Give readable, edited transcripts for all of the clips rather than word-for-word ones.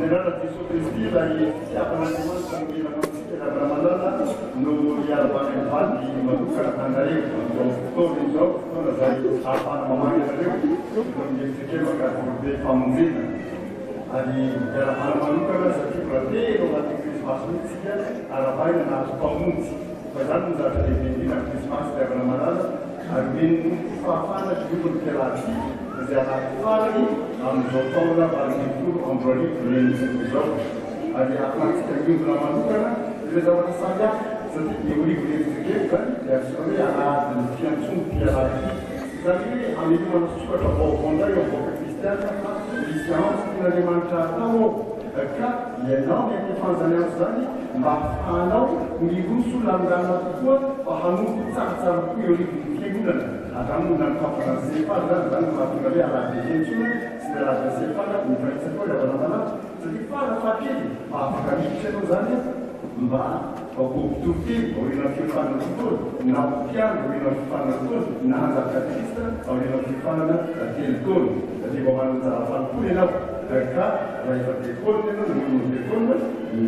Fiderana Jesoa Kristy ilay fitiavan'Andriamanitra nomena ho antsika ry havana malala no iarabanay mivady manokana anareo amin'izao fotoana izao, fotoana izay ahafahana mamangy anareo eto amin'ny FJKM Ankadikoribe Famonjena. Ary iarahabana manokana satria mbola tena ao anatin'ny Krismasy mihitsy isika, arahabaina nahazo Mpamonjy. Fa izany no zavatra lehibe indrindra amin'ny Krismasy ry havana malala, ary omen'ny Tompo fahafahana hiova ny fiarahantsika izay alahady farany amin'izao taona 2018 niainantsika izao, ary ahafahantsika miombona manokana ireo zavatra samihafa, satria eo anivon'ny FJKM izany dia antsoina hoe alahadin'ny fiantsoan'ny mpiaraha-dia. Izany hoe hamelomana soratra vaovao indray eo amin'ny vahoaka kristiana fa misy antso tian'Andriamanitra hatao ao ka ianao miantefan'izany antso izany mba hahafahanao miroso lalindalina kokoa mba hanompo tsaratsara kokoa eo anivon'ny fiangonana. Hatramin'ny no nanokafana ny Sefar izany, izany no mahatonga hoe alahady fiantsoana sy ny alahadin'ny Sefar mifanitsy koa ry havana malala satria fara fahakeliny mba afaka miditra ianao izany mba ho mpitoriteny aorianan'ny fiofanana roa taona, na ho mpiandry aorianan'ny fiofanana roa taona, na hanjary katekista aorianan'ny fiofanana telo taona. Satria vao manana anjara fanompoana ianao, ka raha efa diakona ianao na miomana ho diakona,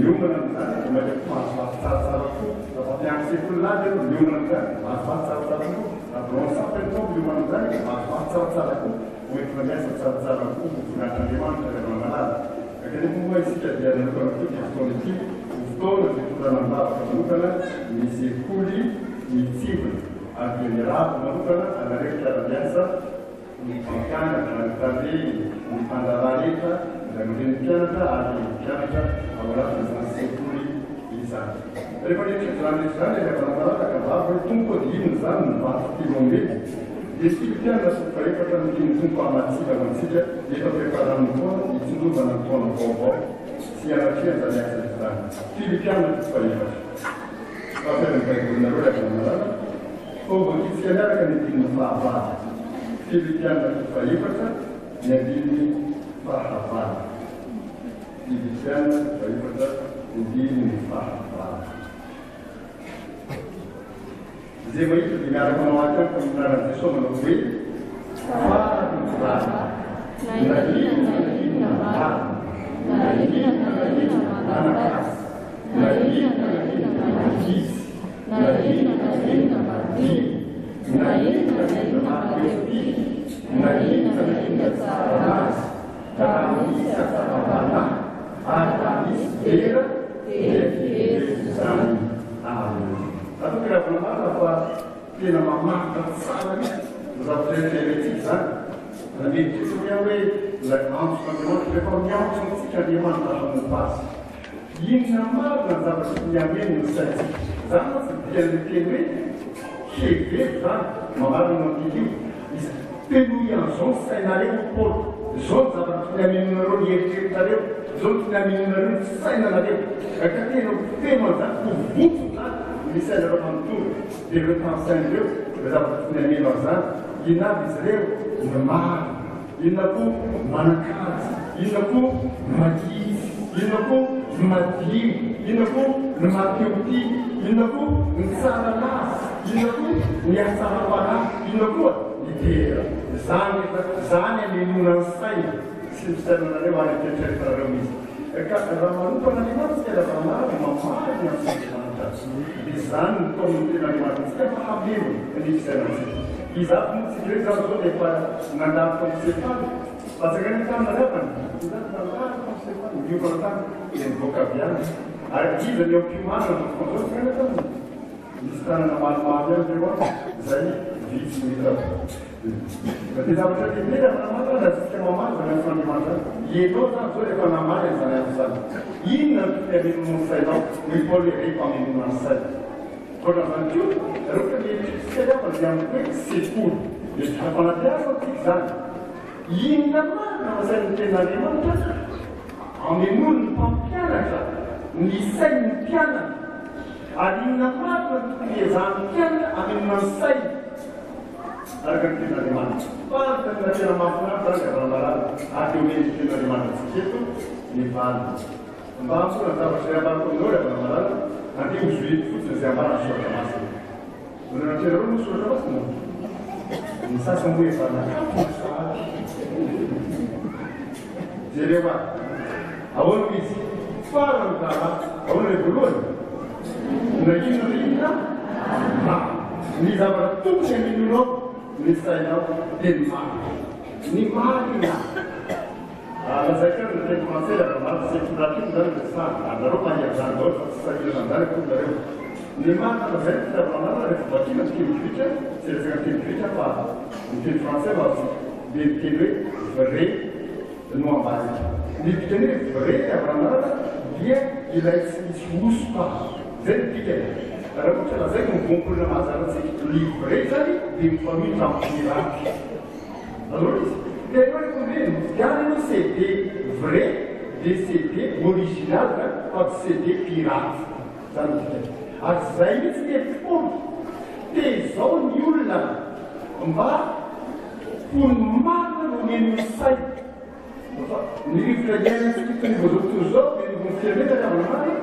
miomana amin'izany vao mainka mahazo vatsy tsaratsara kokoa. Raha mpampianatra sekoly lahady ianao, miomana amin'izany, mahazo vatsy tsaratsara kokoa. Raha biraon'ny sampana ianao, miomana amin'izany, mahazo vatsy tsaratsara kokoa. Ho entina miasa tsaratsara kokoa ho voninahitr'Andriamanitra ry havana malala. Kanefa moa isika dia nanokana koa ity fotoana ity ho fotoana fitondrana am-bavaka manokana ny sekoly mitsimbina ary dia miarahaba manokana anareo mpiara-miasa, ny mpampianatra, ny tale, ny mpandraharaha rehetra, ny ray aman-drenin'ny mpianatra ary ny mpianatra ao anatin'izany sekoly izany. Rehefa nieritreritra izany rehetra izany ilay havana malala ka vavy hoe, Tompo ô, dia inona izany no vato tianao omena? Dia Filipiana toko fahefatra no tian'ny Tompo hamatsiana ho antsika eto am-piafaran'ny taona hitsinjovana ny taona vaovao sy hanatrehana izany asa izany. Filipiana toko fahefatra. Fampiaro ny Baibolinareo ry havana malala, fa hovakintsika miaraka ny andininy fahavalo. Filipiana toko fahefatra, ny andininy fahavalo. Filipiana toko fahefatra, andininy fahavalo. Izay mahita dia miaraka mamaky amiko amin'ny anaran'i Jesoa manao hoe, Farany ny rariny, na inona na inona marina, na inona na inona manan-kasy, na inona na inona mahitsy, na inona na inona madio, na inona na inona mahatehotiana, na inona na inona tsara laza, raha misy hatsaram-panahy ary raha misy dera dia heveriko izany. Amen. Ataoko ry havana marina fa tena mamaritra tsara mihitsy ny zavatra eritreretintsika izany. Raha mieritreritra hoe aho hoe ilay antson'Andriamanitra, rehefa miantso antsika Andriamanitra hanompo Azy, inona marina ny zavatra tokony hameno ny saintsika? Izany mantsy ny dikan'ilay teny hoe hevero izany, mamarana io andininy io. Izy, Fenoy an'izao ny sainareo, hoy Paoly. Izao ny zavatra tokony hamenoanareo ny eritreritrareo, izao no tokony hamenoanareo ny fisainanareo. Ka tena ho feno an'izany, ho vontsona izany ny sainareo manontolo. Dia ireo tanisaina ireo, ireo zavatra tokony hameno an'izany, inona avy izy ireo? Ny marina. Inona koa? Manan-kaja. Inona koa? Mahitsy. Inona koa? Ny madio. Inona koa? Ny mahatehotia. Inona koa? Ny tsara laza. Inona koa? Ny hatsaram-panahy. Inona koa? Ny dera. Izany rehetra izany hamenoana ny saina sy ny fisainanareo ary ny fieritreretanareo mihitsy. Ka raha manompo an'Andriamanitra isika lavanandro, mamaly ny antson'Andriamanitra, dia izany no taomin'ny tenin'Andriamanitra antsika mba hameno ny fisainantsika. Iza avy moa tsika ireo izany izao dia efa nandalo tao amin'ny sefaly? Mba tsangaina ny tanana ry havana. Iza avy nandalo tao amin'ny sefaly? Niofana tany dia nivoaka avy any. Ary iza ny eo am-piomanana amin'izao fotoana izao? Tsangaina tanana. Misy tanana maromaro ihany ireo an, izay vitsy no hitako. Dia zavatra lehibe raha namaly raha isika mamaly izany antson'Andriamanitra izany. Ianao izany izao rehefa namaly an'izany antso izany, inona no tokony hamenoana ny sainao? Hoy Paoly hoe rehefa hamenoana ny saina. Ankoatran'izany koa, rehefa mieritreritra isika angamba ny amin'ny hoe sekoly, mieritreritra fanabeazana isika izany. Inona marina no asain'ny Tenin'Andriamanitra hamenoany ny mpampianatra ny sain'ny mpianany? Ary inona marina no tokony hiezahan'ny mpianatra hamenoana ny sainy araka ny Tenin'Andriamanitra? Fanontaniana tena mahafinaritra izany ry havana-malala, ary dia omen'ny Tenin'Andriamanitra antsika eto ny valiny. Mba hampitondra ny zavatra izay ambarako aminao ry havana-malala, andeha hozohiko fotsiny izay ambaran'ny Soratra Masina. Manana toerana moa ny Soratra Masina? Ny sasany moa efa nakatona sahady. Jereo ary. Ahoana hoy izy? Farany raharaha. Ahoana ilay voalohany? Na inona na inona marina. Ny zavatra tokony hamenoanao ny sainao dia ny marina. Ny marina. Lazaiko ihany ny teny français raha vao marina, c'est pratique izany resahana. Ary nareo mahay an'izany daholo fa tsy sahirana amin'izany akory nareo. Ny marina lazaiko fitiavana rehefa vakiana ny teny grika, tsy resaka ny teny grika fa ny teny français no azontsika, dia ny teny hoe vrai no ambadika. Ny dikan'ny hoe vrai fitiavana dia ilay tsy misy hosoka. Izay no dikany. Raha ohatra lazaiko ny voambolana mahazatra antsika, ny vrai izany dia mifanohitra amin'ny pirate. Aleo izy. Dia ianao rehefa hoe mividiana ianao CD vrai dia CD original zany fa tsy CD pirate. Zany no dikany. Ary zay mihitsy ny hevitry Paoly. Tezao ny olona mba ho ny marina no omeny ny saina. Fa ny rivotra iainantsika eto anivon'izao tontolo izao, eo anivon'ny firenena ry havana malala,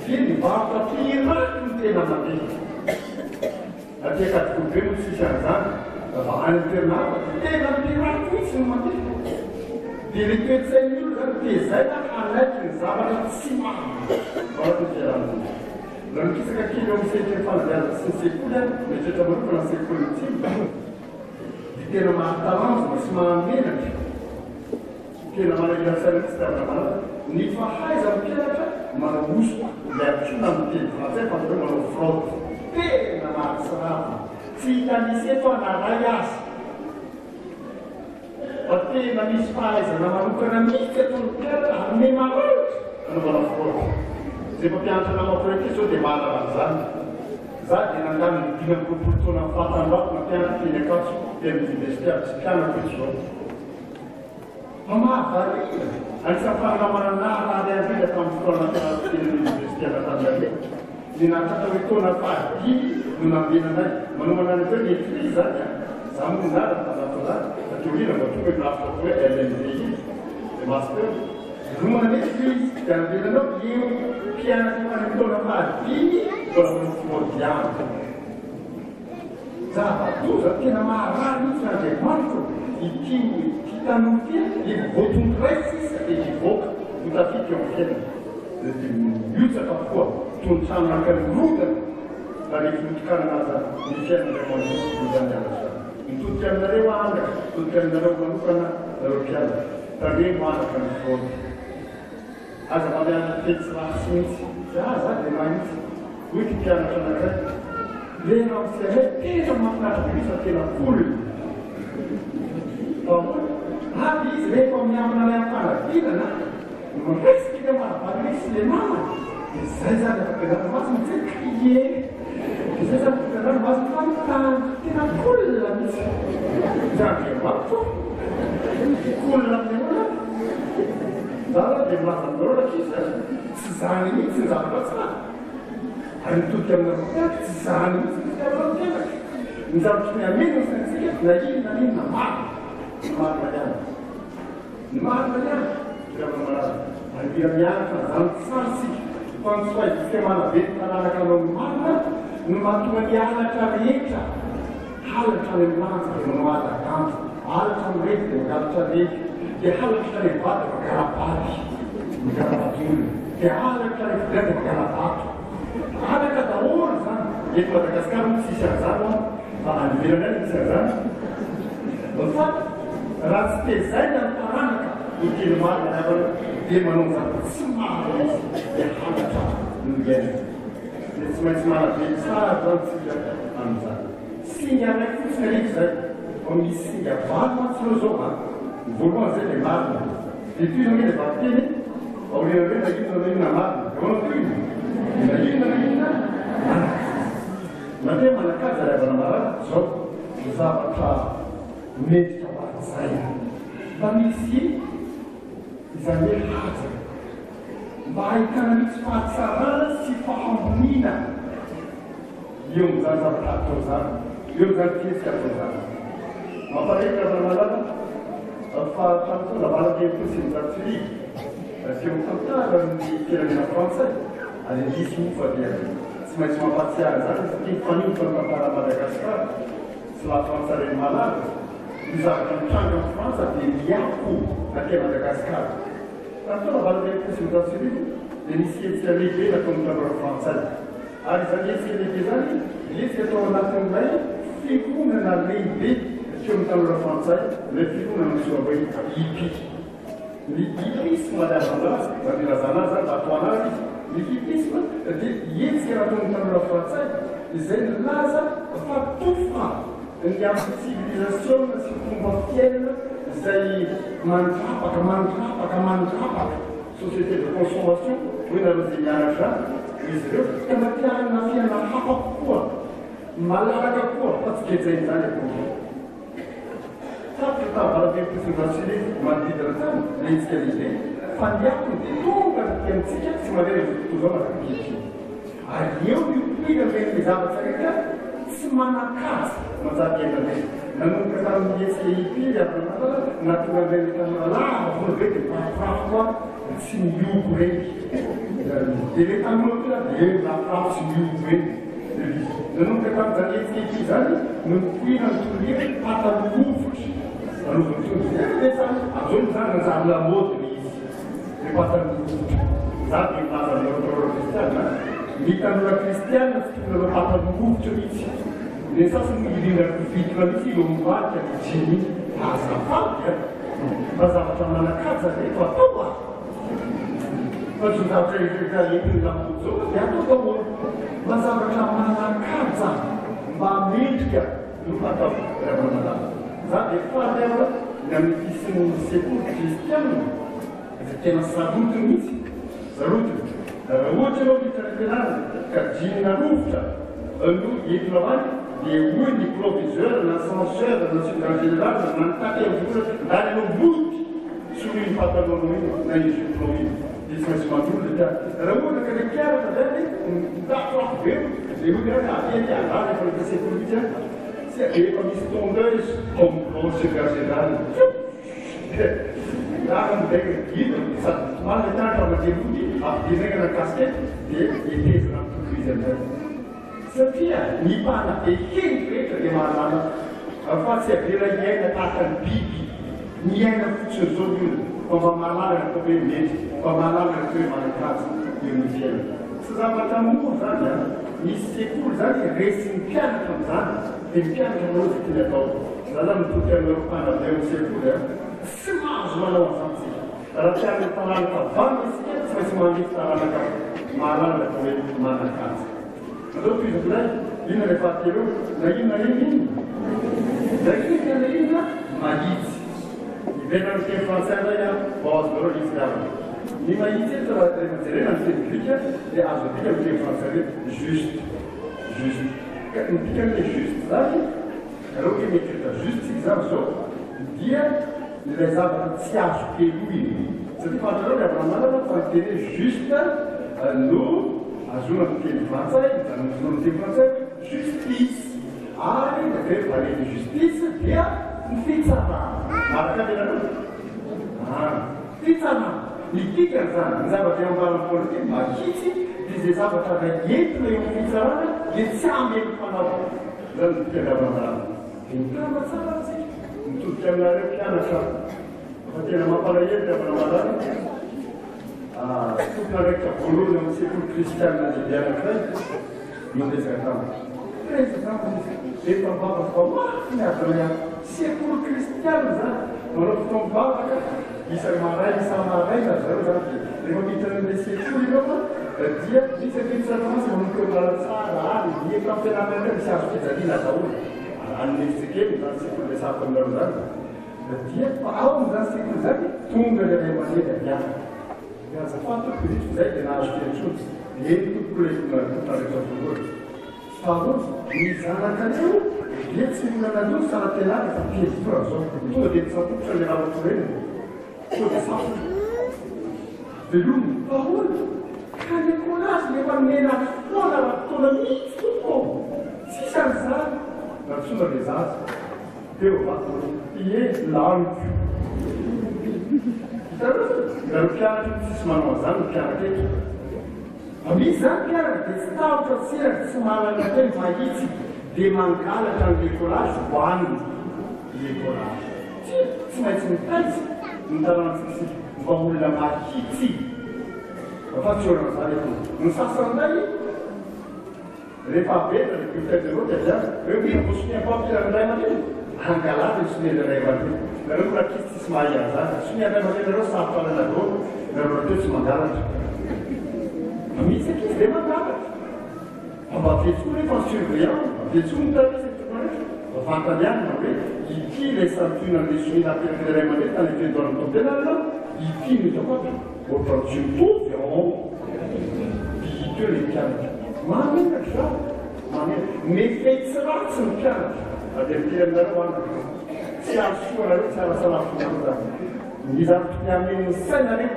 dia ny varotra pirate no tena mandeha. Aty Ankadikoribe moa tsisy an'izany fa any amin'ny toerana hafa dia tena pirate mihitsy no mandeha. Dia ilay toe-tsain'ny olona izany tezaina hanaiky ny zavatra tsy marina ao anatin'ny fiarahamonina. Raha mikisaka kely eo amin'ny sehatry ny fanabeazana sy ny sekoly aho, mieritreritra manokana ny sekolin'ny Tsimba dia tena mahatalanjona sy mahamenatra. Tena manahiran-tsaina mihitsy ry Ramalala ny fahaizan'ny mpianatra manao hosoka ilay antsoina amin'ny teny frantsay fa hoe manao fraude. Tena mahatsiravina. Tsy hitanisa eto aho na ray aza. Fa tena misy fahaizana manokana mihitsy ataon'ny mpianatra hanome maranitra hanaovana fraude. Izay mpampianatra namako iray ity izao dia mahalala an'izany. Za dia nandany ny 25 taona fahatanjako nampianatra teny Ankatso teny amin'ny oniversite ary tsy mpianako eto izao. Fa mahavariana, anisan'ny fahalamana naharary ahy indrindra tamin'ny fotoana nampianariko teny amin'ny oniversite an'Antananarivo, ny nahatratra hoe taona fahadimy no nambenanay manomana ny atao hoe maîtrise izany an! Za moa nianara tamin'izany fotoana izany, taty aoriana vao tonga io rafitra atao hoe LMD io, le master. Manomana maîtrise, dia ambenanao eo mpianatra efa any amin'ny taona fahadimy mbola manao fraude ihany. Zava-doza tena maharary mihitsy ry Andriamanitra ô! Ity ity tanora ity an, efa voatongo iray sisa dia hivoaka ho tafita eo amin'ny fiainana. Dia dia mihotsaka avokoa toy ny trano nankany mirodana na rehefa notokanana aza ny fiainana ray aman-dreny izany andro izany. Mitodika aminareo aho anaka, mitodika aminareo manokana nareo mpianatra. Tandremo anaka ny fraude. Aza mba mianatra fetsy ratsy mihitsy. Za za dia mahitsy. Hoy ity mpianatra anankiray, Le ramose anay tena mahafinaritra be mihitsy fa tena cool. Fa ahoana? Avy izy rehefa miambina anay amin'ny fanadinana, miresaka eny am-baravarana izy sy le namany, dia zay zany afaka ianarana maso mijery crier, dia zay zany afaka ianarana maso mifanontany, tena cool mihitsy. Za Andriamanitra ô! Cool amin'ny ahoana? Za aloha dia milaza aminareo rankizy a, tsy zany mihitsy ny zavatra tsara. Ary mitodika aminareo mpianatra, tsy zany mihitsy ny fitiavanao ny mpianatra. Ny zavatra tokony hameno ny saintsika na inona na inona marina, ny marina ihany. Ny marina ihany, ry havana malala. Ary mila mianatra an'izany tsara isika. Fa ny tsy fahaizantsika manabe ny taranaka hanao ny marina no mahatonga ny halatra rehetra. Halatra any amin'ny lanja dia manao hala-danja, halatra amin'ny revy dia mangalatra revy, dia halatra any amin'ny vady dia mangala-bady, mangala-bady olona, dia halatra any amin'ny dia mangala-bato. Halatra daholo izany. Eto Madagasikara moa tsisy an'izany an, fa any ivelany any misy an'izany. Fa raha tsy tezaina ny taranaka ho teny marina ny havana dia manao ny zavatra tsy marina izy, dia halatra no iainany. Dia tsy maintsy manabe tsara izany tsika amin'izany. Singa iray fotsiny alefa izay, fa misy singa valo mantsy ireo izao an! Ny voalohany izay dia marina. Dia tohizana ange ilay vakiteny e! Aorian'ny hoe na inona na inona marina. Dia ahoana ny tohiny? Na inona na inona manan-kaja. Na dia manan-kaja ry havana malala, izao ny zavatra mendrika ho hajaina. Mba misy izany hoe haja. Mba hahitana mihitsy fahatsarana sy fahamboniana eo amin'izany zavatra atao izany, eo amin'izany fihetsika atao izany. Mampalahelo ry havana malala fa hatramin'ny taona 1968 teo amin'ny tantaran'ny firenena frantsay, ary indrisy moa fa dia tsy maintsy mampahatsiahy an'izany satria mifaningotra ny tantaran'i Madagasikara sy lafrantsa reny malala, ny zavatra mitranga any Frantsa dia miako aty Madagasikara. Tamin'ny taona 1968 dia nisy hetsika lehibe nataon'ny tanora frantsay. Ary izany hetsika lehibe izany dia hetsika tao anatin'ilay fironana lehibe teo amin'ny tanora frantsay, ilay fironana antsoina hoe hippie. Ny hippisme ny azonao azy, raha ny ilazana azy izany, mba tohana azy izy, ny hippisme dia hetsika nataon'ny tanora frantsay izay nilaza fa tofa ny amin'ny sivilizasiona sy fomba fiainana izay mandrapaka, mandrapaka, mandrapaka, société de consommation hoy nareo izay mianatra izany, izy ireo ka nampiharina fiainana hafa kokoa, malalaka kokoa fa tsy gejain'izany akory. Tapitra tamin'ny 1968 manodidina tany ilay hetsika lehibe, fa ny akony dia tonga taty amintsika sy manerana izao tontolo izao mandrak'ankehitriny. Ary eo no ipoiran'ireny ilay zavatra rehetra tsy manan-kaja manjary iainana ireny. Nanomboka tamin'ny hetsika hippie ry havana malala, nahatonga an'ireny tanora lava volo be dia mirafikorafo koa tsy mihogo ireny. Dia ilay tanora koa izany dia mirafikorafo tsy mihogo ireny. Nanomboka tamin'izany hetsika ity izany no nipoiran'ny toliara pataloha rovitra nanaovan'ny tondro izay ve izany? Amin'izao moa izany nanjary lamaody ilay izy, ilay pataloha rovitra. Izaho dia milaza aminareo tanora kristiana, ny tanora kristiana tsy tokony hanao pataloha rovitra mihitsy. Ny sasany moa irindra kovitra mihitsy ireo mivadika ny jean iny. Azafady a! Mba zavatra manan-kaja ve no atao a? Fa izao zavatra rehetra entin'ny lamaody izao dia atao daholo. Mba zavatra manan-kaja, mba mendrika no atao ry havana malala. Za dia faly aho ny amin'ny fisian'ny sekoly kristianina izay tena sarotiny mihitsy, sarotiny. Raha ohatra ianao miditra any am-pianarana ka jean rovitra no entinao any dia hoy ny proviseur na censeur na surveillant général na ny tate amin'ny sekoly hoe ndany ianao mody. Soloy iny patalohanao iny na iny jupe-nao iny dia tsy maintsy mandoro ilay mpianatra. Raha ohatra ka ilay mpianatra indray dia mitafotafo be dia hoy ny ray avy ety andrana efa nahita sekoly mihitsy an, tsy efa misy tondeuse ao amin'ny bureau secrétaire général. Lasa midainga gidra sady mitomany ilay mpianatra mandeha mody ampidirina haingana ny casquette dia hetezina amin'ny tondro izy amin'izay. Satria ny mpanabe hendry rehetra dia mahalala fa tsy avela hiaina tahaka ny biby miaina fotsiny izao ny olona fa mba mahalala ny atao hoe mendrika, mba mahalala ny atao hoe manan-kaja eo amin'ny fiainana. Tsy zavatra mora izany an! Misy sekoly izany resin'ny mpianatra amin'izany dia ny mpianatra manao izay tiany atao. Za zany mitoky aminareo mpanabe ao amin'ny sekoly an! Tsy mahazo manao an'izany tsika. Raha tsy hanana taranaka vanona isika, tsy maintsy manefy taranaka mahalala ny atao hoe manan-kaja. Aleo tohizako indray, inona ilay fahatelo eo? Na inona na inona inona? Na inona na inona mahitsy. Hiverina amin'ny teny frantsay indray aho vao azonareo ilay izy ry havana. Ny mahitsy eto raha rehefa jerena ny teny grika dia azo adika amin'ny teny frantsay hoe juste. Juste. Ka ny dikan'ilay juste izany, Raha ohatra mieritreritra juste tsika izany izao dia ilay zavatra tsy azo helohina. Satria fantatrareo ry havana malala fa ny teny hoe juste no ahazoana ny teny frantsay, izany ahazoana ny teny frantsay hoe justice. Ary ny verbe aller de justice dia ny fitsarana. Maraka ve nareo? Ah, fitsarana. Ny dikan'izany, ny zavatra eo ambaran'i Paoly ity mahitsy dia izay zavatra entina eo amin'ny fitsarana dia tsy hameloka anao. Izany no fitiavan-dalàna. Dia mitana tsara isika. Mitodika aminareo mpianatra aho. Fa tena mampalahelo ry havana malala. Tompon'andraikitra voalohany ao amin'ny sekoly kristianina lehibe anankiray no niresaka tamiko. Niresaka tamiko izy. Efa mivavaka mafy ny adinay ato. Sekoly kristianina izany. Manao fotoam-bavaka isa-maraina isa-maraina ry zareo izany. Dia rehefa miditra any amin'ilay sekoly ianao dia misy ankizy tsara mantsy manomboka eo amin'ny lalantsara any, ny efa ampianarina any misy hazo fijaliana daholo. Any Mexique izany sekoly resahako aminareo izany. Dia fa ao amin'izany sekoly izany tonga ilay ray aman-dreny avy any. Dia azafady tompoko izy ito izay dia nahazo fiantsoana. Eny tompoko ilay tompon'andraikitra voalohany. Faharoa, ny zanakareo dia tsy mbola naloa ny saram-pianarana fa telo volana izao. Tonga dia nitsabokotra ilay ramatoa reniny. Tonga dia safotra. Veloma. Fa ahoana? Ka ny écolage nefa nomena azy foana ara-potoana mihitsy tompoko ô! Tsisy an'izany. Nantsoina ilay zaza. Teo va? Ie, laniko. Hitanareo zany? Nareo mpianatra io tsisy manao an'izany ny mpianatra eto. Fa misy izany mpianatra dia tsy tahotra tsy reraka tsy mahalala teny mahitsy dia mangalatra ny l'écolage hohaniny. L'écolage. Tsia, tsy maintsy mitaiza ny taranantsika isika. Mba olona mahitsy. Fa tsy olana izany akory. Ny sasany indray, rehefa averina ny bulletin de note dia hoe oui, vao sonia mpampianatra ny ray aman-dreny, hangalatra ny sonian'ny ray aman-dreny. Nareo mbola ankizy tsisy mahay an'izany. Sonian'ny ray aman-dreninareo sarotra alaina daholo, nareo rahateo tsy mangalatra. Fa misy ankizy dia mangalatra. Fa mba vetsy koa nefa ny surveillant, mba vetsy koa ny taiza ny tompon'andraikitra, mba fantany ihany na hoe ity ilay santionan'ilay sonia napetraky ilay ray aman-dreny tany am-piandohan'ny taom-pianarana, ity no hitako ato, ohatran'ny tsy mitovy an! Dia hita eo ilay mpianatra. Mahamenatra izany, mahamenatra. Mifehy tsy ratsy ny mpianatra. Na dia miteny aminareo aho, tsy hahasoa anareo, tsy hahasalama anareo izany. Ny zavatra tokony hameno ny sainareo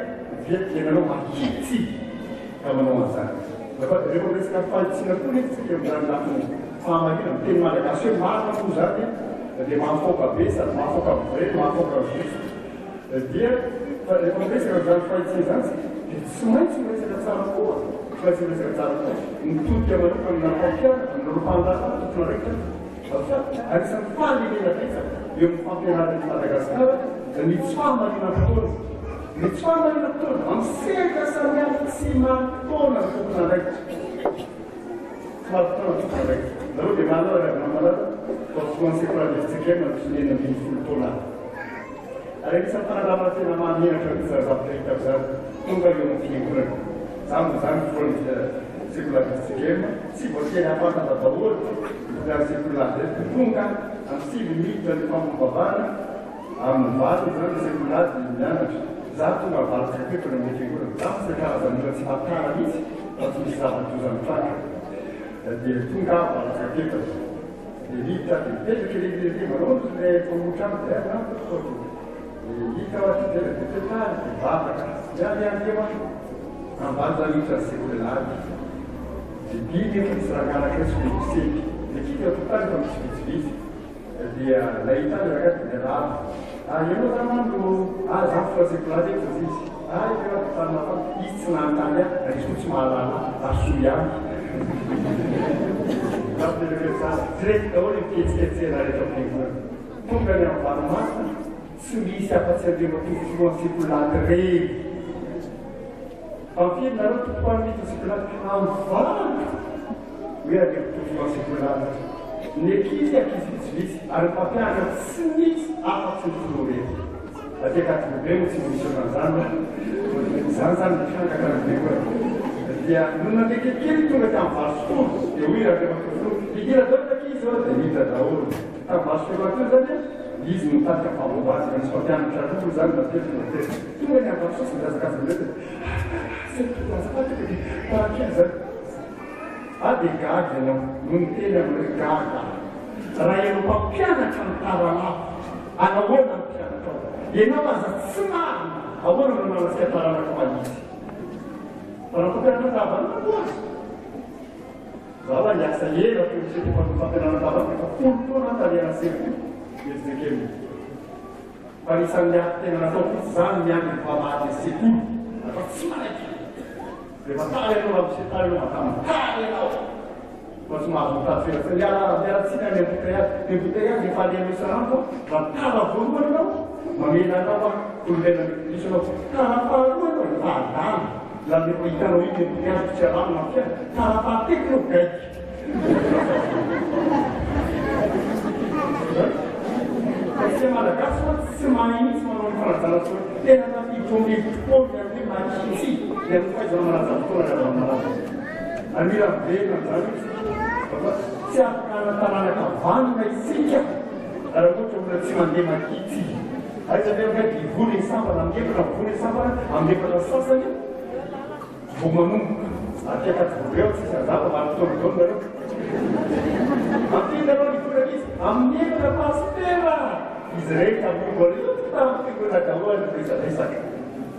dia ianareo mahitsy. ka manao an'izany. Fa rehefa miresaka fahitsiana koa nefa tsika eo amin'izany lafiny fahamarinana, miteny malagasy hoe marina moa izany dia mahafaoka be sady mahafaoka ny vrai no mahafaoka ny juste. Dia fa rehefa miresaka an'izany fahitsiana izany tsika dia tsy maintsy miresaka tsara koa, tsy maintsy miresaka tsara koa. Mitodika manokana amina mpampianatra, amin'ireo mpandraharaha tompon'andraikitra fa anisan'ny fahalemena betsaka eo amin'ny fampianarana eto Madagasikara ny tsy fahamarinam-potoana. Ny tsy fahamarinam-potoana amin'ny sehatra samihafa tsy marim-potoana ny tompon'andraikitra. Tsy marim-potoana ny tompon'andraikitra. Nareo dia mahalala ry havana malala fa filohan'ny sekoly FJKM no 16 taona aho. Ary anisan'ny fanandramana tena mahamenatra mihitsy izany zavatra hitako izany. Tonga eo amin'ny fiangonana. Za moa izany filohan'ny sekoly FJKM, tsy voatery hahafantatra daholo ny mpampianatra sekoly lavitra. Tonga amin'ny sivy minitra ny famombavahana, Amin'ny valiny izany ny sekoly ady dia mianatra. Za tonga valo teto any amin'ny fiangonana. Za tsy karazan'olona tsy mahatara mihitsy fa tsy misy zava-doza mitranga. Dia tonga aho 8h15. Dia niditra dia mipetraka ery ery ery manao ilay mpamono trano dia aiza aho tompoko dia dia hita aho aty dia dia petrahana dia mivavaka. Miandry ihany teo aho. Ambany zany hiditra ny sekoly alahady. Dia dimy eo misy rangahy anankiray somary miseby. Dia kivy aho tokontany efa misy vitsivitsy. Dia nahita azy rangahy dia niarahaba. Ah ianao zany an no ah za filoha sekoly eto hozy izy. Ah efa efa nafana. Izy tsy nanontany ahy ary izy koa tsy mahalala ahy ary soa ihany. Nampianareo tsara. Tsy reko daholo ny fihetsiketsehana rehetra ao am-piangonana. Tonga ny amin'ny valo tsy misy afa-tsy Andriamatoa filohan'ny sekoly irery. Ampiry nareo tompoko any miditra sekoly amin'ny valo. Hoe Andriamatoa filohan'ny sekoly Ny ankizy, ankizy vitsivitsy, ary ny mpampianatra tsy misy afa-tsy ny filoha irery. Aty Ankatorobe moa tsy misy ohatran'izany fa izany izany mitranga hatrany am-piangonana. Dia nony nandeha kelikely tonga tamin'ny 8h10 dia hoy Andriamatoa filoha, Hidira daholo ny ankizy ô! Dia niditra daholo. Tamin'ny 8h10 izany izy no nitarika famombazana, nisy mpampianatra roa izany na telo tonga teto. Tonga ny amin'ny 8h30 mihazakazaka indray dia, ah, ah, ah, azafady tompoko dia tara kely izany. Ah dia gaga ianao no niteny aminy hoe gaga aho. Raha ianao mpampianatra ny taralava, anahoana ny mpianatrao? Ianao aza tsy marina, ahoana no ananantsika taranaka mahitsy? Fa raha mpampianatra andavanandro aza, za hoa niasa ela teo amin'ny sekoly fampianarana andavanandro, efa 10 taona aho tany sekoly FJKM. Fa anisan'ny ady tena nataoko mihitsy izany ny miandry ny mpamaly ny sekoly fa tsy manaiky. Rehefa tara ianao ramose tara ianao madama tara ianao fa tsy mahazo mitady fialan-tsiny. Miala miala tsiny any embouteillage. Ny embouteillage efa alehanao isan'andro fa raha tara voalohany ianao mamela anao aho olombelona mety diso ianao. Tara faharoa ianao efa adala. Lany efa hitanao iny ny embouteillage tsy alamina ny fiainana. Tara fahatelo ianao gaigy. Fa isika Malagasy mantsy tsy mahay mihitsy manao ny fanajana fotoana. Tena tafiditra ao amin'ny hevitr'i Paoly ny amin'ny hoe mahitsy ny amin'ny fahaizana manaja fotoana ry havana malala. Ary mila miverina amin'izany isika. Fa tsy afaka hanan-taranaka vanona isika raha ohatra olona tsy mandeha mahitsy. Aiza ve angaha dia hivory ny sampana amin'ny efatra, mivory ny sampana amin'ny efatra sy sasany. Vao manomboka aty Ankadivory ao tsisy an'izany fa vanim-potoana daholo nareo. Ampy nareo ny vola izy amin'ny efatra pasitera izy rehetra amin'io mbola io tamin'ny fiangonana daholo ny resadresaka.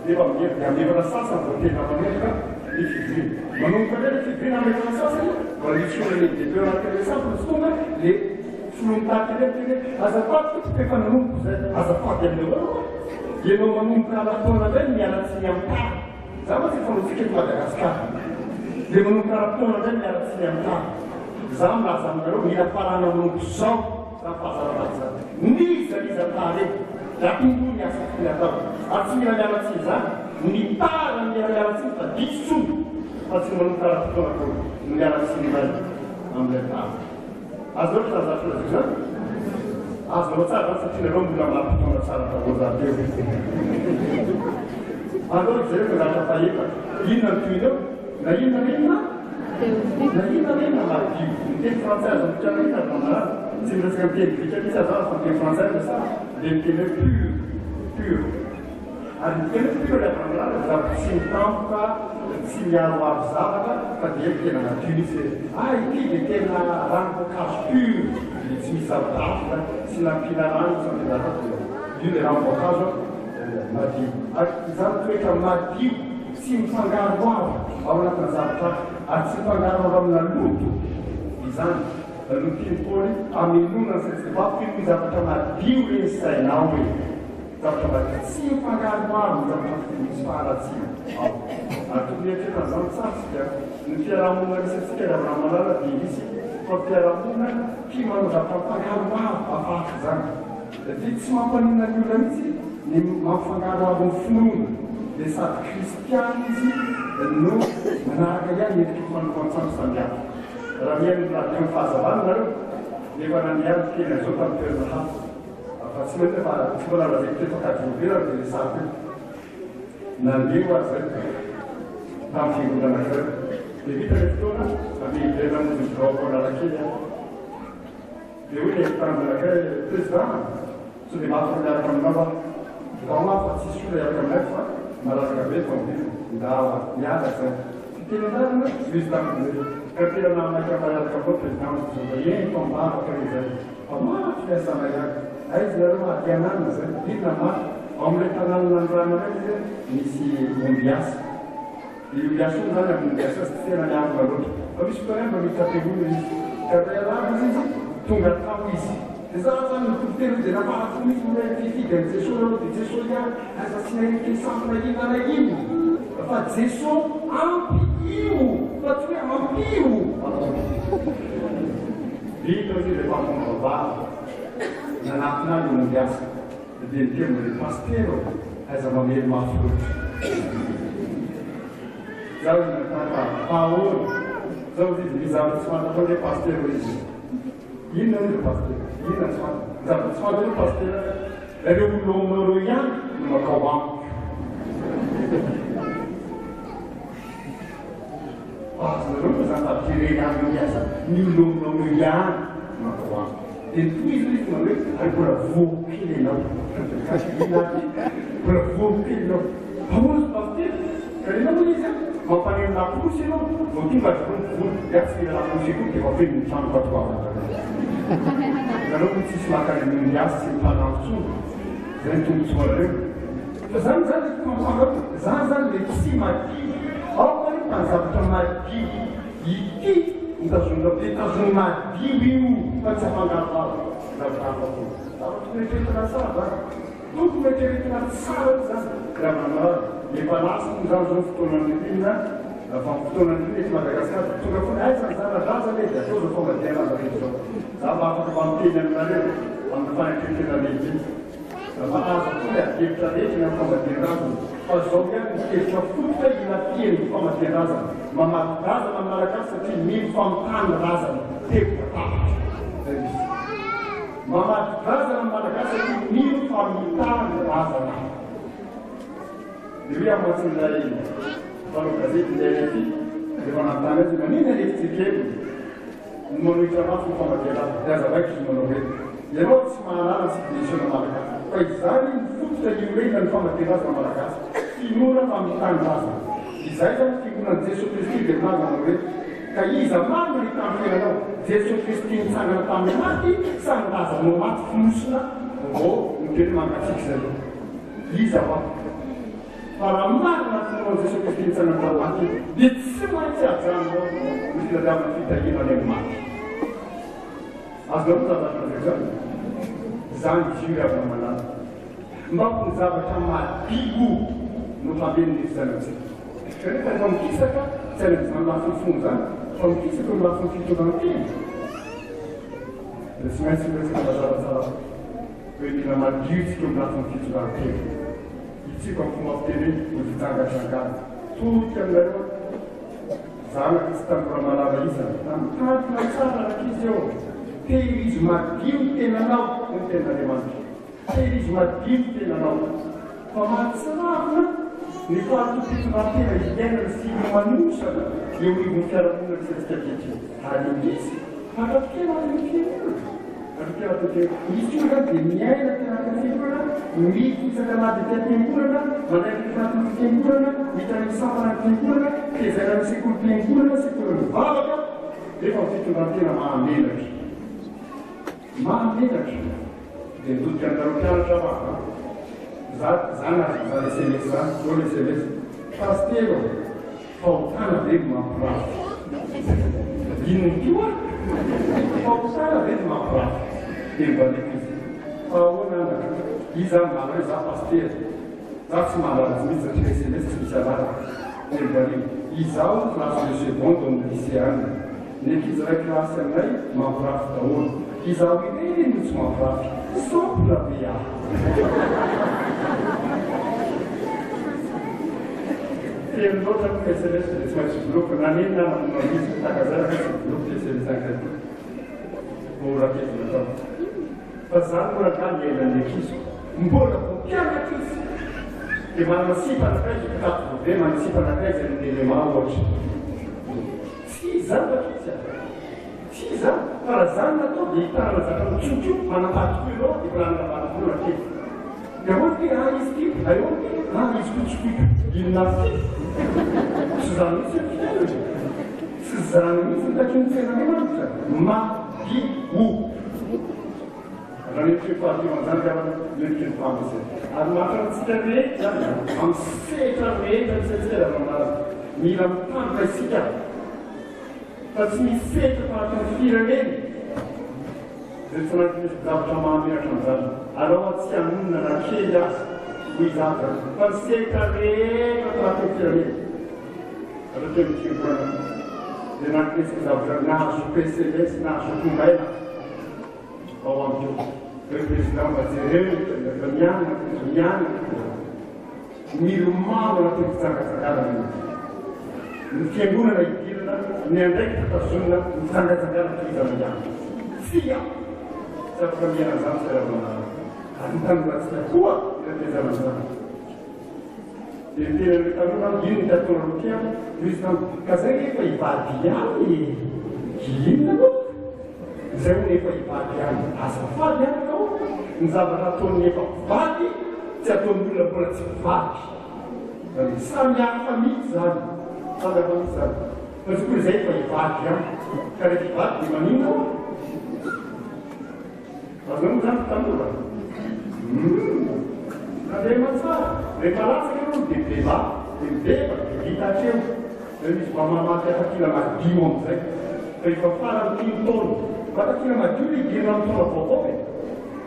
Nefa mihevi amin'ny efatra sasany vao tena manomboka ny fivoriana. Manomboka indray ny fivoriana amin'ny efatra sasany mbola misy olona lehibe teo anatin'ilay sampona tsy tonga le filoha mitarika indray miteny hoe azafady tompoko efa nanomboka izay azafady amin'ny ahoana hoa? Ianao manomboka ara-potoana indray no miala tsiny amin'ny tara. Za mantsy efa lotsika eto Madagascar dia manomboka ara-potoana indray miala tsiny amin'ny tany. Za milaza aminareo mila farana manomboka izao zany fahazarana zany. N'iza n'iza tara eo dia atombohy ny asa tokony hatao. Ary tsy mila miala tsiny izany. Ny tara no mila miala tsiny fa diso fa tsy manomboka ara-potoana akory no miala tsiny indray amin'ilay tara. Azonareo izany zavatra lazaiko izany? Azonareo tsara izany satria nareo mbola manam-potoana tsara daholo rahateo. Aleo hijereko ny zavatra fahefatra. Inona no tohiny eo? Na inona na inona? Na inona na inona madio. Ny teny frantsay azo adikana inona ry Ramalala? Tsy miresaka ny teny grika mihitsy aho izany fa ny teny frantsay no resahako. Dia ny teny hoe pur, pur. Ary ny teny hoe pur ry Ramalala dia zavatra tsy mitampoka, tsy miharoharo zavatra fa dia tena madio mihitsy hoe ah ity dia tena ranom-boankazo pur, dia tsy misy zavatra hafa izany, tsy nampiana rano, tsy nampiana zavatra hafa dia io ilay ranom-boankazo madio. Ary izany toetra madio tsy mifangaroharo ao anatina zavatra hafa ary tsy mifangaroharo amina loto izany no tian'i Paoly hamenoana ny saintsika. Mba fenoy zavatra madio re ny sainao e! Zavatra madio tsy mifangaroharo ny zavatra misy faharatsiana ao. Ary tokony hieritreritra an'izany tsara isika. Ny fiarahamonina misy antsika ry Abraham malala dia misy fa fiarahamonina tia manao zavatra mifangaroharo hafahafa izany. Dia tsy mampaninona ny olona mihitsy ny mampifangaroharo ny finoana. Dia sady kristiana izy no manaraka ihany ny endriky ny fanompoan-tsampy samihafa. Raha mihaino ny radio ny fahazavana nareo dia efa nandeha ny fiteny an'izao tamin'ny toerana hafa. Fa tsy maninona fa tsy mbola lazaiko teto Ankadindrano ary dia resahako eto. Nandeha ho azy zay tamin'ny fiangonana anankiray. Dia vita ilay fotoana, nandeha hiverina hamonjy ny biraoko ao Analakely aho. Dia hoy ilay mpitandrina anankiray, Président, sao dia mba afaka miaraka aminao aho? Ndao aho fa tsisy olona hiaraka aminay fa malalaka be ny tomobile. Ndao aho. Miala zay. Tsy teny an-dalana, hoy izy tamiko hoe, Ka tena nahamaika mba hiaraka aminao Président, hoy izy. Eny, tombavaka re izay. Fa mafy ny asanay any. Aiza nareo aty ananona zay? Inona mafy? Ao amin'ilay tanàna nandroananay izy misy ombiasa. Dia io ombiasa io zany amin'ny ombiasa tsy tena miavona loatra. Fa misy fotoana ihany mba miditra am-piangonana izy. Ka ray alahady izy izy tonga tao izy. Dia za zany nitory teny hoe dia nambara fo mihitsy hoe hifidy an'i Jesoa nareo dia Jesoa ihany. Aza asiana endriky ny sampy na inona na inona. Fa Jesoa ampy io fa tsy hoe ampio. Vita hoy izy rehefa avy nivavahana, nanatona ahy ny ombiasa, dia niteny hoe, Pasitera ô, aiza mamely mafy loatra. Izaho izy nanontany fa, fa ahoana? Izao hoy izy, misy zavatra tsy fantatrao ve Pasitera hoy izy. Inona hoy ry Pasitera? Inona tsy fantatro? Ny zavatra tsy fantatrao Pasitera, ireo olona ao aminao ireo ihany no mankao amiko. Azonareo moa izany fa jerena any miasa ny olona eo ihany no atao amiko. Dia tohizo ilay izy manao hoe ary mbola voako kely ianao. Mbola voako kely ianao. Ahoana ry pasitera? Ka ianao hoy izy an, mampaneno lakolosy ianao vao tonga azy ireo mivory. Dia tsy mila lakolosy akory dia efa feno ny tranoko ato vavaka. Nareo moa tsisy maka any amin'ny miasa sy ny mpanampy intsony. Izay ny tombontsoanareo. Fa zany zany le fampangaro, zany zany le tsy madio. Aoka aloha fa ny zavatra madio ity no tazoninao dia tazony madio io fa tsy afangaroharo zavatra hafa koa. Zavatra tokony eritreretina tsara zany. Tokony eritreretina tsara aloha zany ry havana malala. Efa lasa moa zany zao ny fotoanan'ny ririnina, vanim-potoanan'ny ririnina eto Madagasikara dia tonga foana aiza ny zana-drazana e dia atao zao famadihana azy rehetra zao. Za mba afaka mba miteny aminareo amin'ny fanetren-tena lehibe. Fa azo atao ny adihevitra rehetra ny amin'ny famadihan-drazana, fa izao ihany ny hevitra fototra ilafihan'ny famadihan-drazana, mamadi-drazana ny Malagasy satria mino fa mitany razana, teboka tapitra. Izay misy. Mamadi-drazana ny Malagasy satria mino fa mitany razana. Dia hoy aho mantsy ilay mpanao gazety ilay RFI, rehefa nanontany azy hoe maninona ny fjkm? Ny manohitra mafy ny famadihana dia hazavaiko izy manao hoe, ianao tsy mahalala ny sivilizasiona malagasy, fa izany no fototra iorenan'ny famadihan-drazana malagasy, finoana fa mitanindrazana. Izay izany fiangonan'i Jesoa Kristy dia milaza manao hoe, ka iza marina ny hitandro fiainanao, Jesoa Kristy nitsangana tamin'ny maty sa ny razanao maty fonosina vao miteny mangatsiaka izay? Iza hoa? Fa raha marina ny finoan'i Jesoa Kristy nitsangana tamin'ny maty dia tsy maintsy ajanonao ny fitadiavana fitahiana any amin'ny maty. Azonareo zavatra lazaiko izany? Izany izy io ry havana malala. Mba ho ny zavatra madio no hameno ny fisainantsika. Kanefa rehefa mikisaka, tsy any amin'izany lafiny finoana izany, fa mikisaka eo amin'ny lafiny fitondran-tena, dia tsy maintsy miresaka mazava tsara hoe mila madio isika eo amin'ny lafiny fitondran-tena. Hitsiko amin'ny fomba fiteny hoe ny fijangajangana. Todika aminareo aho. Zanaka sy tanora malala isany. Raha mitandrina tsara rankizy eo, tehirizo madio ny tenanao, hoy ny tenin'Andriamanitra. Tehirizo madio ny tenanao. Fa mahatsiravina ny fahatokiam-pitondrantena iainana sy ilomanosana eo anivon'ny fiarahamonina misy antsika ankehitriny. Ary indrisy, mandra-pikela ato amin'ny fiangonana. Mandra-pikela ato amin'ny fiangonana. Misy olona dia miaina aty anatin'ny fiangonana, miditra isak'alahady aty am-piangonana, mandray ny fatin'ny fiangonana, miditra any amin'ny sampana ny fiangonana, tezaina amin'ny sekolim-piangonana, sekolin'ny vavaka, nefa ny fitondrantena mahamenatra. Mahamenatra. Dia mitodika aminareo mpianatra aho an. Za, za nahazo izany sms izany, zao ilay sms. Pasitera ô, fahotana ve ny mampirafy? Inona koa? Fahotana ve ny mampirafy? Dia nivaliako izy, fa ahoana anaka? Iza no mahalala hoe za pasitera? Za tsy mahalala azy mihitsy satria sms tsy misy anarako. Dia nivaliako, izaho classe de seconde ao amin'ny lycée any. Ny ankizy iray kilasy aminay mampirafy daholo. Izaho irery no tsy mampirafy. Sampona be aho. Feno loatra ny sms dia tsy maintsy vonoiko. Nanenina aho namono an'izy. Tahaka izay raha tsy vonoiko ity sms anankiray ity. Vao rakezina tao. Fa izany moa rangahy ny iainan'ny ankiziko. Mbola vao mpianatra izy. Dia manana sipa anankiray izy, mpitady voabe, manana sipa anankiray izy any amin'ny LMA ohatra. Tsy izany rankizy a! Tsy izany! Fa raha izany no atao dia hitanana zatra mitsotro io, manambady koa ianao dia mbola hanambady koa rankizy. Dia ahoana ity ah izy ity, ahoana ity ah izy koa tsy tiako. Inona avy ity? Tsy izany mihitsy ny fiainana e! Tsy izany mihitsy ny takin'ny tenin'Andriamanitra. Madio. Raha ny fehefahafeo an'izany dia afaka mendrika ny fahamazina. Ary mahatratra antsika rehetra izany amin'ny sehatra rehetra misy antsika raha manaraka. Mila mitandrina isika fa tsy misy sehatra tahaka ny firenena izay tsy maintsy misy zavatra mahamenatra an'izany. Alao aho tsy hanonona na kely aza hoy izaho izany fa ny sehatra rehetra tahaka ny firenena. Raha teo amin'ny fiangonana dia nanoketsika zavatra nahazoako sms, nahazoako mail. Ao amiko hoe président mba jereo ny fa mianaka izy mianaka milomano anatin'ny fitsangatsanganana mihitsy. Ny fiangonana idirana, ny andraikitra tazonina, mitsangatsangana toy izany ihany. Tsia! Tsy afaka miaina an'izany isika raha manaraka. Ary ny tanorantsika koa mila tezana an'izany. Dia niteny an'ilay tanora aho, inona ity ataonareo ity an? Hoy izy tamiko, ka zay rehefa hivady ihany e! Inona moa? Izay hono efa hivady ihany. Azafady anaka ô! Ny zavatra ataon'ny efa mpivady tsy ataon'ny olona mbola tsy mpivady. Izany hoe samy hafa mihitsy izany. Samy hafa mihitsy izany. Fa tsy koa izay efa hivady ihany. Ka rehefa hivady dia maninona hoa? Azonao moa izany ry tanora? Humm! Tandrema tsara, rehefa latsaka ianao dia mibebaha, dia mibebaka, dia vita hatreo. Zay misy mba mamaky atakila madio amin'izay. Fa efa faran'ny iny taona. Mba atakila madio ilay hidirana amin'ny taona vaovao e!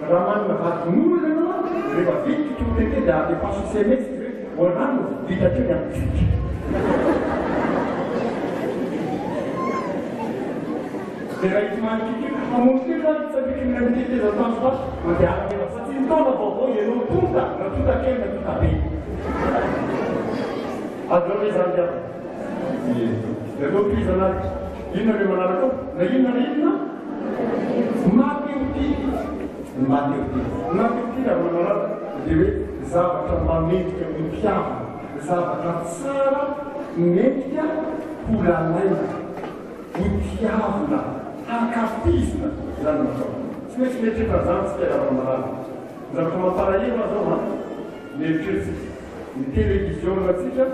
Raha manana vadin'olona ianao an, rehefa vita ity tour-tete dia alefaso sms izy hoe oranona vita hatreo ny amintsika. Dia raha hitomany ity hamono tena ary tsy afaka ny tetezana tanjombato mandeha araka satria ny taona vaovao ianao tonta na tonta kely na tonta be. Azonao ve izany ry havana? Ie. Dia atao tohizana ary. Inona ilay manaraka ao? Na inona na inona? Mahatehotia. Ny mahatehotia. Ny mahatehotia ry havana manaraka dia hoe zavatra mamendrika ho tiavina, zavatra tsara mendrika ho lalaina. Ho tiavina, hankafizina izany no atao. Tsy maintsy mieritreritra an'izany isika ry havana malala. Ny zavatra mampalahelo ahy izao an, mieritreritra ny televiziona-ntsika,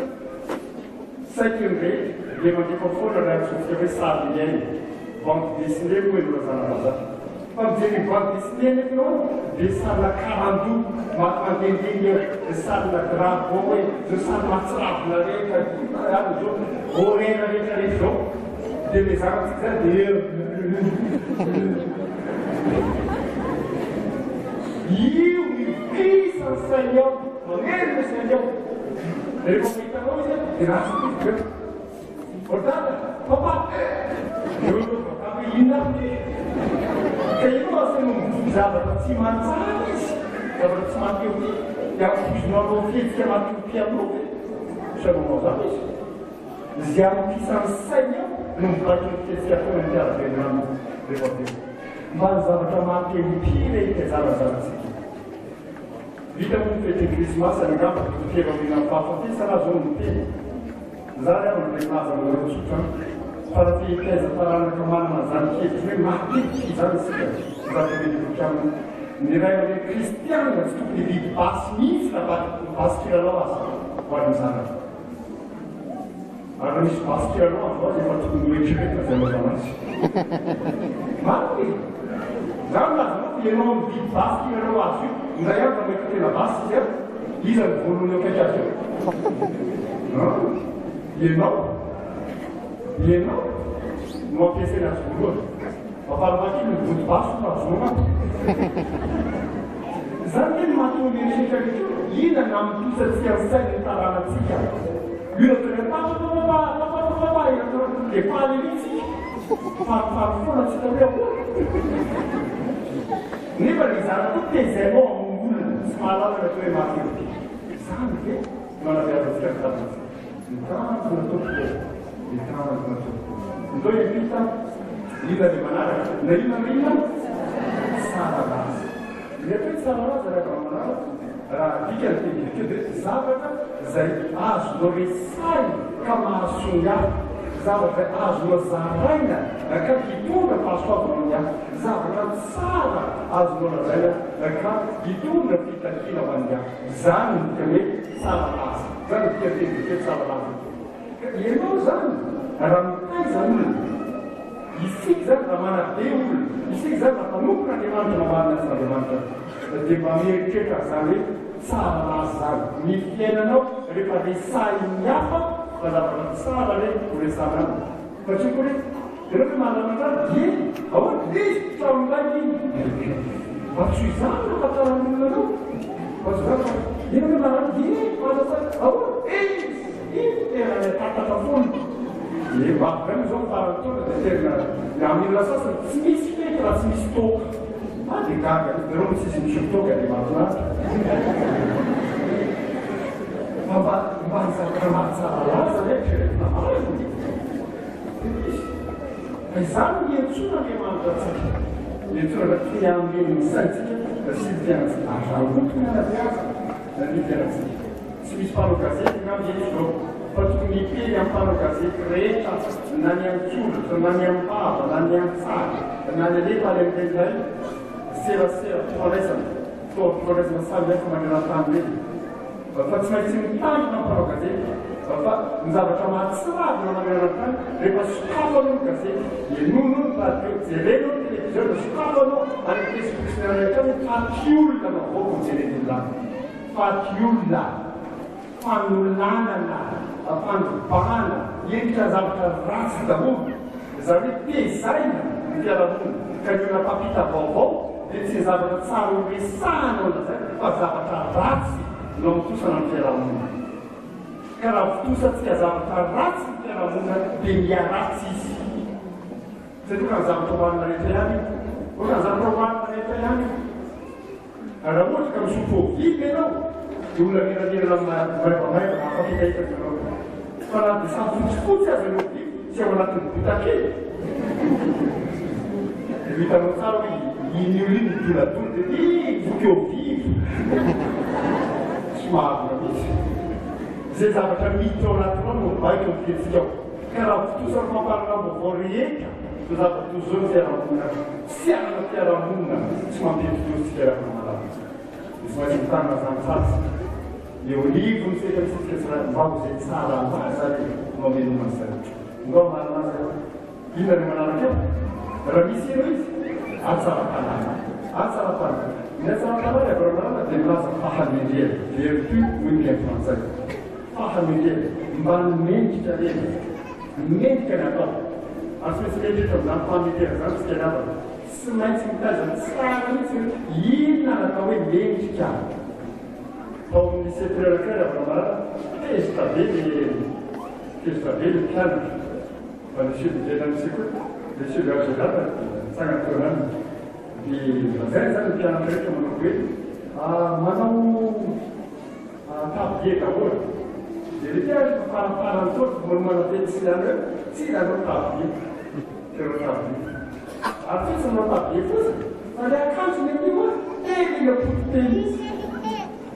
saiky ny rehetra dia mandefa foana ilay antsointsika hoe sary miaina, bande dessinée moa no ilazana vazaha. Fa mijery ny bande dessinée anefa ianao dia sarina karandoha maty mandehandeha eo, dia sarina dragon hoe izao sary mahatsiravina rehetra ary izao horreur rehetra rehetra izao dia ilay zanatsika izany dia eo io mivisa ny sainy ao, mamely ny sainy ao. Rehefa mahita anao izy dia ratsy ny eo. Ô dada, papa! Eo ireo vahiny hoe inona ary ity? Ka io asaina mivoy zavatra tsy mahatsara izy, zavatra tsy maha-te ho tia. Dia ampoizinao hanao fihetsika mahatoky aminao ve? Tsy hanao an'izany izy. Izay hampisan'ny sainy eo no mibaiko ny fihetsika ataony amin'ny mpiara-belona aminy rehefa avy eo. Mba ny zavatra maha-te-ho-tia re hitaizana ny zanatsika. Vita moa ny fetin'ny Krismasy any angamba dia kely aorianan'ny fahafatesana aza hono ny tena. Za ry havana dia milaza aminareo tsotra an, fa raha te hitaiza taranaka manana an'izany hevitra hoe maha-te-ho-tia izany isika, za teneniko aminy, ny ray aman-dreny kristianina tsy tokony hividy basy mihitsy na basy kilalao aza ho an'ny zanany. Ary raha misy basy kilalao azo azy efa tokony noeritreretina izay anaovana azy. Marina e! Za milaza anao fa ianao mividy basy kilalao azo io, indray andro raha mahita tena basy izy an, iza no voalohany akaiky azy io? An? Ianao. Ianao no ampiasaina azy voalohany. Mba farafahakeliny ny vody basy no azonao an. Izany ve no mahatonga ny herisetra rehetra io? Inona no hamontosantsika ny sain'ny taranantsika? Io no ataony hoe papapapapa, papapapapa eran'ny trano. Dia faly ery isika. Falifaly foana tsy hita hoe ahoana. Nefa ilay zanako io tezainao hamono olona, tsy mahalala ny atao hoe maha-te-ho-tia. Izany ve no anabeazantsika ny taranantsika? Mitandrina tompoko ô! Mitandrina tompoko. Ndao hiampita inona le manaraka? Na inona na inona tsara laza. Ny atao hoe tsara laza ry havana malala, raha adika ny teny grika dia hoe zavatra izay azonao resahina ka mahasoa ny hafa, zavatra izay azonao zaraina ka hitondra fahasoavana ho an'ny hafa, zavatra tsara azonao lazaina ka hitondra fitahiana ho an'ny hafa. Izany no dikany hoe tsara laza. Izany no dikan'ny teny grika hoe tsara laza. Ka ianao izany raha mitaiza olona, isika izany raha manabe olona, isika izany raha mpanompon'Andriamanitra mamaly ny asan'Andriamanitra, dia mba mieritreritra an'izany hoe tsara laza izany. Ny fiainanao rehefa resahin'ny hafa fa zavatra tsara re no resahana aminy. Fa tsy hoe ianao ve mahalala an'izany? Ie! Ahoana? Izy tranolay iny. Mba tsy ho izany no ahafantaran'ny olona anao. Mba tsy ho izany fa ianao ve mahalala? Ie! Mahalala tsara. Ahoana? Izy! Iny tena miatataka foana. Ie, mba avy izao ny faran'ny taona dia tena ny amin'ny olona sasany tsy misy fety raha tsy misy toaka. Ah dia gaga mihitsy, nareo moa tsisy misotro toaka dia mahafinaritra. Fa mba mba ny zavatra mahatsara laza ve eritreretina marina? Tena izy. Fa izany no iantsoan'Andriamanitra antsika. Iantsoana te hameno ny saintsika sy ny fiainantsika. Ary izany koa tokony hanabeazana ny fiainantsika. Tsy misy mpanao gazety angamba eto izao fa tokony hiteny amin'ny mpanao gazety rehetra na ny an-tsoratra na ny am-bava na ny an-tsary na ny alefa any amin'ireny indray serasera fifandraisana fitaovam-pifandraisana samihafa maneran-tany ireny fa tsy maintsy mitandrina ny mpanao gazety fa ny zavatra mahatsiravina maneran-tany rehefa sokafanao ny gazety henoinao ny radio jerenao ny televiziona sokafanao any amin'ny facebook sy ny any rehetra any faty olona no avoaka ho jeren'ny olona any. Faty olona, fanolanana, fandrobana, endrika zavatra ratsy daholo. Izany hoe tezaina ny fiarahamonina ka ny olona mpampita vaovao dia tsy ny zavatra tsara ho resahana no lazaina fa zavatra ratsy no amontosana ny fiarahamonina. Ka raha vontosantsika zavatra ratsy ny fiarahamonina dia miharatsy izy. Satria ohatran'ny zavatra hohanina rehetra ihany io. Ohatran'ny zavatra hohanina rehetra ihany io. Raha ohatra ka misotro eau vive ianao dia olona miramirana maivamaivana afaka hetaheta ianao. Fa na dia samy fotsifotsy aza ny eau vive tsy ao anatin'ny bota kely dia ho hitanao tsara hoe iny olona iny midoladolo dia iny voky eau vive. Tsy marina mihitsy. Izay zavatra miditra ao anatinao no mibaiko ny fihetsikao. Ka raha votosan'ny fampahalalam-baovao rehetra izao zava-doza izao ny fiarahamonina, Tsy hanana fiarahamonina tsy mampidi-doza isika raha malala. Dia tsy maintsy mitandrina izany tsara isika. Eo anivon'ny fiainantsika tsirairay mba ho izay tsara laza re no hamelomana izay. Ndao marina aza eo. Inona no manaraka eo? Raha misy eo izy, hatsaram-panahy. Hatsaram-panahy. Ny hatsaram-panahy ry havana malala dia milaza fahamendrehana, vertu hoy ny teny frantsay. Fahamendrehana. Mba ny mendrika re. Mendrika ny atao. Ary tsy maintsy mieritreritra amin'izany fahamendrehana izany isika ry havana. Tsy maintsy mitaiza tsara mihitsy hoe inona no atao hoe mendrika. Tao amin'ny lycée Frère Cœur ry havana malala, tezitra be le tezitra be le mpianatra. Fa ny chef de ny sekoly, le chef de général nitsangana teo ananiny. Dia lazainy izany ny mpianatra rehetra manao hoe, manao. Tablier daholo. Dia le mpianatra efa farafarany foana vao manomana fety sy ihany hoe tsy nanao tablier. Tsy nanao tablier. Ary tsy hoe tsy nanao tablier fotsiny fa le akanjony amin'io an, tena potipe mihitsy.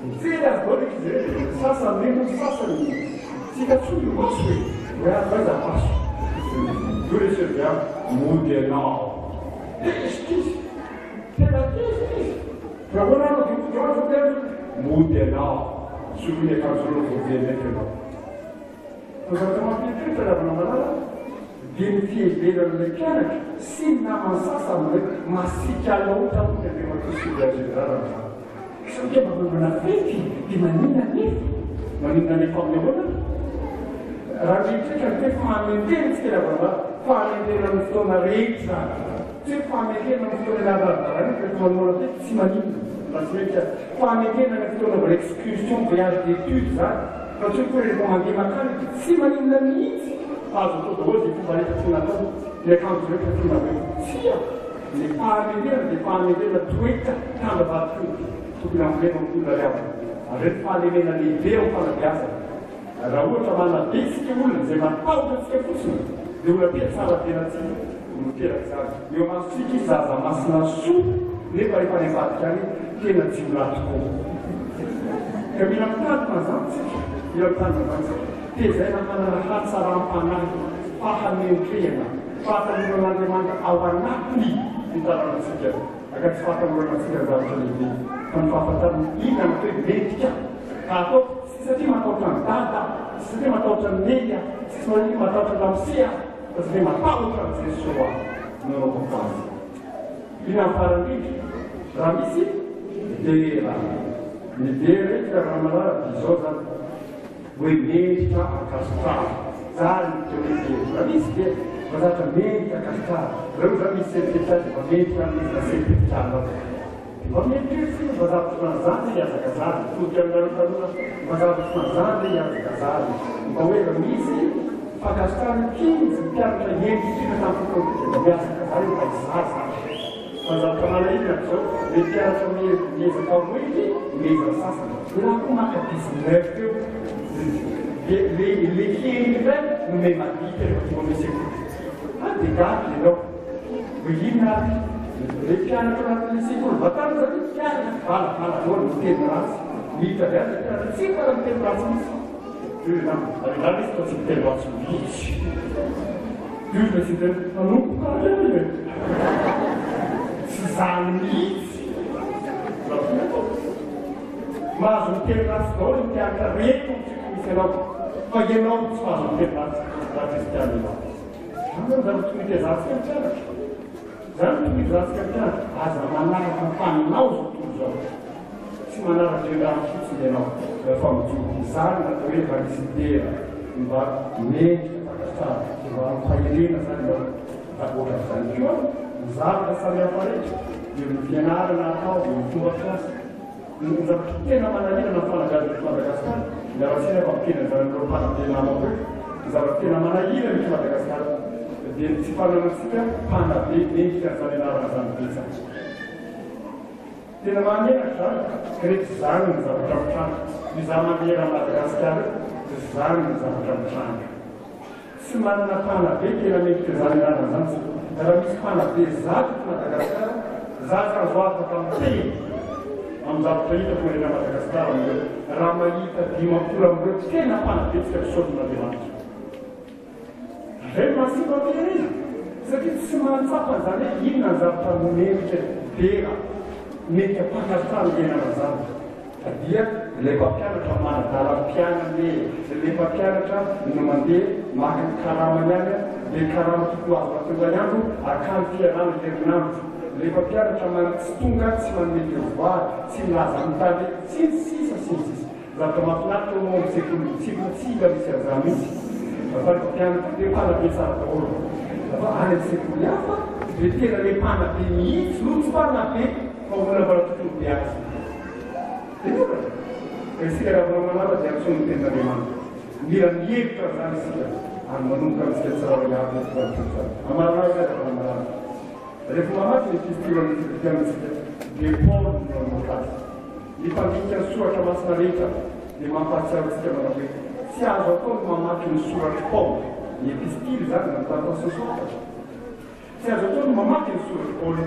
Mijery azy daholo ankizy rehetra dia ny sasany mino, ny sasany tsy hita intsony ny maso e! Hoe ary aiza ny maso? Io le surveillant mody ianao. Tezitra izy. Tena tezitra izy. Fa ahoana ary no dia mody azy ny mpianatra? Mody ianao. Soloy ny akanjonao vao miverina eto ianao. Fa zavatra mampieritreritra ry havana malala dia ny fiheveran'ilay mpianatra sy ny namany sasany hoe masiaka loatra hono Andriamatoa Surveillant Général amin'izany. Saika mba manomana fety dia maninona anefa? Maninona anefa amin'ny ahoana? Raha mieritreritra ny hoe fahamendrehana isika ry havana malala, fahamendrehana amin'ny fotoana rehetra izany. Tsy hoe fahamendrehana amin'ny fotoana ialana ara-dalàna io fa rehefa manomana fety tsy maninona na tsy mety aza. Fahamendrehana any amin'ny fotoana anaovana excursion, voyage d'études izany fa tsy hoe koa rehefa mandeha makany dia tsy maninona mihitsy fa azo atao daholo izay fomba rehetra tiana atao, ny akanjo rehetra tiana atao. Tsia! Ny fahamendrehana dia fahamendrehana toetra tandra-vaditody tokony hambolena amin'ny olona ry havana. Ary ireny fahalemena lehibe ao amin'ny fanabeazana. Raha ohatra manabe isika olona izay matahotra antsika fotsiny dia olona mpihatsara velatsihy no miteraka izany. Eo amasontsika izy zaza masina soa nefa rehefa any ambadika any tena jiolahy tokoa. Ka mila mitandrina an'izany isika, mila mitandrina an'izany isika. Tezaina hanana hatsaram-panahy, fahamendrehana. Fahatahorana an'Andriamanitra ao anatiny ny tanànantsika, ka tsy fahatahorana antsika ny zavatra lehibe, fa ny fahafantarana inona no atao hoe mendrika ka ataoko, tsy satria matahotra an'i Dada, tsy satria matahotra an'i Neny aho, tsy satria matahotra an'i Ramose aho, fa satria matahotra an'i Jesoa aho no anaovako azy. Inona ny farany indrindra? Raha misy dera. Ny dera eto ry havana malala dia izao izany. Hoe mendrika ankasitrahana. Zany no tena hoe dera. Raha misy dia mba zatra mendrika ankasitrahana. Raha io zany misy certificat dia mba mendrika anomezana certificat anao. Dia mba mieritreritra isika mba zavatra ohatran'izany ve hihazakazahana. Mitodika aminareo tanora mba zavatra ohatran'izany ve hihazakazahana. Mba hoe raha misy fankasitrahana kely izy mpianatra hendry indrindra tamin'ny fotoana dia mba mihazakazahana io mba hizaha zany. Fa ny zavatra manahirana amin'izao, le mpianatra miezaka rohy mieza sasany. Elah koa maka 19 teo de le le kely indray no me maditra rehefa tonga amin'ny sekoly. Ah de gaga ianao. Hoe inona ary? Le mpianatra anatin'ny sekoly vatana zany mpianatra valavala daholo miteny ratsy. Miditra avy any le mpianatra tsy mbola miteny ratsy mihitsy. Io izany, ary izany izy fa tsy miteny ratsy mihitsy. Io ilay tsy miteny, hanomboka ary aho e! Tsy izany mihitsy. Mahazo miteny ratsy daholo ny mpianatra rehetra ao amin'ny sekoly misy anao, fa ianao no tsy mahazo miteny ratsy raha kristiana ianao. Izany no zavatra tokony hitezahantsika ny mpianatra. Izany no tokony hitezahantsika ny mpianatra. Aza manaraka ny fanao izao tontolo izao. Tsy manara-drenirano fotsiny ianao fa mijoro. Izany no atao hoe raha misy dera mba mendrika fankasitrahana, mba ampaherena izany ianao. Ankoatran'izany koa, ny zavatra samihafa rehetra, eo amin'ny fianarana atao, eo amin'ny fomba fiasa. Ny zavatra tena manahirana ny fanabeazana eto Madagasikara, miala tsiny aho fa miteny an'izany amin'ireo mpanabe namako eto, ny zavatra tena manahirana eto Madagasikara dia ny tsy fananantsika mpanabe mendrika an'izany anarana izany betsaka. Tena mahamenatra izany, kanefa izany ny zavatra mitranga. Io izaho mandeha eran'i Madagasikara io, dia izany ny zavatra mitranga. Tsy manana mpanabe tena mendrika izany anarana izany isika. Raha misy mpanabe zato eto Madagasikara, za zany zao afaka miteny amin'ny zavatra hitako manerana Madagasikara amin'ireo, raha mahita 50 amin'ireo tena mpanabe tsika misaotra an'Andriamanitra. Izay no mahasimba ny firenena satria tsy mahatsapa an'izany hoe inona ny zavatra mendrika dera, mendrika fankasitrahana iainana izany. Fa dia ilay mpampianatra manadala ny mpianany e, ilay mpampianatra no mandeha maka ny karamany any, ilay karama tokony ho azo anatin'ny iray andro akany fiarahana herinandro, ilay mpampianatra man tsy tonga tsy manome devoir, tsy milaza amin'ny tale, sy ny sisa sy ny sisa. Zavatra mahafinaritra hono ao amin'ny sekoly Mitsipona tsy mba misy an'izany mihitsy fa ny mpampianatra dia mpanabe tsara daholo fa any amin'ny sekoly hafa dia tena le mpanabe mihitsy no tsy mpanabe fa olona mbola tokony ho beazina. Dia tonga ka isika Ravalomanana dia antsoin'ny tenin'Andriamanitra. Mila mihevitra an'izany isika ary manomboka amintsika tsirairay avy izany toetra izany. Amarana azy ary Ravalomanana. Rehefa mamaky ny epistolan'ny Filipiana isika dia Paoly no namoaka azy. Ny mpandinika ny soratra masina rehetra. dia mampahatsiaro antsika manao hoe, tsy azo atao ny mamaky ny soratr'i Paoly, ny epistily izany na ny taratasy nosoratany. Tsy azo atao ny mamaky ny soratr'i Paoly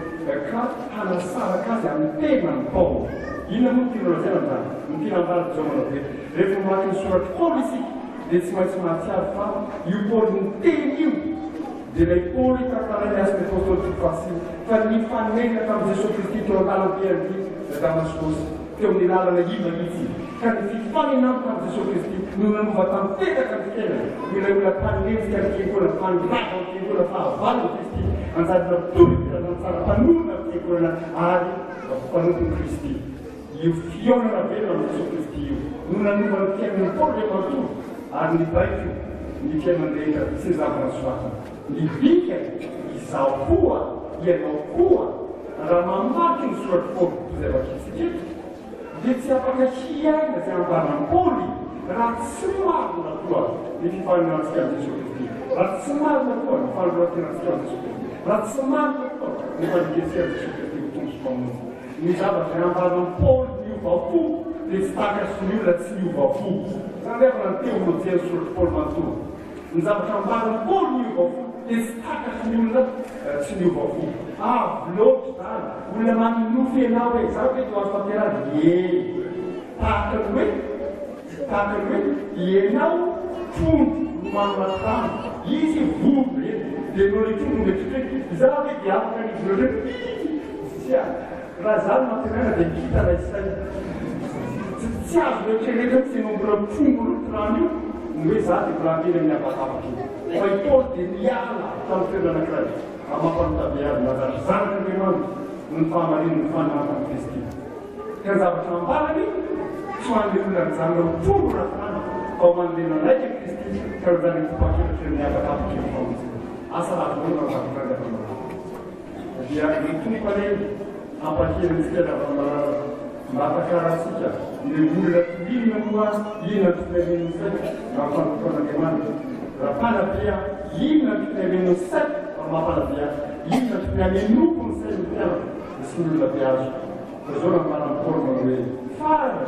ka hanasaraka azy amin'ny tenan'i Paoly. Inona moa no tianao lazaina amin'izany? Ny tiana ambara dia izao manao hoe, rehefa mamaky ny soratr'i Paoly isika dia tsy maintsy mahatsiaro fa io Paoly niteny io dia ilay Paoly tantarain'ny Asan'ny Apôstôly toko fahasivy fa nifanena tamin'i Jesoa Kristy teo an-dalam-pian'i Damaskosy, teo amin'ny lalana iva mihitsy, ka ny fifanenany tamin'i Jesoa Kristy no nanova tanteraka ny fiainany ho ilay olona mpanenjika ny fiangonana, mpandrava ny fiangonana, fahavalon'i Kristy, nanjary natory ny filazantsara, mpanorina ny fiangonana ary mpanompon'i Kristy. Io fihaonana velona amin'i Jesoa Kristy io no nanova ny fiainan'i Paoly iray manontolo ary nibaiko ny fiainany rehetra sy ny zava-nosoratany. Ny dikany, izaho koa, ianao koa, raha mamaky ny soratr'i Paoly toy izay vakintsika eto, dia tsy afaka hiaina izay ambaran'i Paoly raha tsy marina koa ny fifaninantsika amin'i Jesoa Kristy, raha tsy marina koa ny fanoloran-tenantsika amin'i Jesoa Kristy, raha tsy marina koa ny fanekentsika an'i Jesoa Kristy ho Tompo sy Mpamonjy. Ny zavatra nambaran'i Paoly niova fo dia tsy takatry ny olona tsy niova fo. Izany ry havana ny teolojian'ny soratr'i Paoly manontolo. Ny zavatra ambaran'i Paoly niova fo dia tsy takatry ny olona tsy niova fo. Avo loatra izany. Olona manonofy ianao hoe, izaho ve dia ho azo tanterahina? Eny. Tahaka ny hoe, tahaka ny hoe ianao trondro lomano anaty rano, izy vorona eny, dia ianao ilay trondro mieritreritra hoe, izaho ve dia afaka ny hivola hoe, Tsia, raha izany no antenaina dia kintana isaina. Tsy tsy azo eritreretina mihitsy ianao mbola mitrombo loto rano io ny hoe izaho dia mbola handeha eny amin'ny habakabaka eny. Fa i Paoly dia niala tamin'ny toerana anankiray amin'ny maha mpanota be azy, nanjary zanak'Andriamanitra noho ny fahamarinan'ny fananany tamin'i Kristy. Ka ny zavatra ambarany tsy ho an'ilay olona nijanona ho trombo anaty rano fa ho an'ilay nanaiky an'i Kristy ka nanjary nitopa-kevitra eny amin'ny habakabaka eny famonjena. Asa raha vonoina ny zavatra andriamanao. Dia ny Tompo anie hampahery antsika ry havana-malala mba hatakarantsika ny olona toy inona moa inona no tokony hamen'ny saiko raha mpanompo an'Andriamanitra, raha mpanabe aho inona no tokony hamen'ny saiko raha maha mpanabe ahy, inona no tokony hamenoko ny sain'ny mpianatra sy ny olona beaziko. Fa izao nambaran'i Paoly manao hoe, Farany,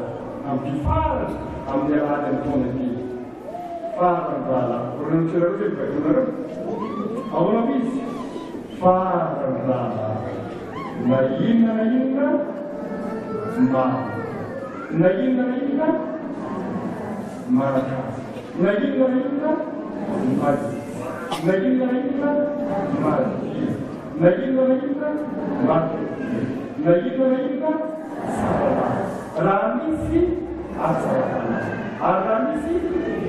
amin'ny farany, amin'ny alahady amin'ny taona ity. Farany rahalahy. Voalohany ve ny Baibolinareo? Ahoana hoy izy? Farany rahalahy. Na inona na inona marina. Na inona na inona manan-kaja. Na inona na inona mahitsy. Na inona na inona madio. Na inona na inona madio. Na inona na inona tsara laza. Raha misy hatsaram-panahy. Ary raha misy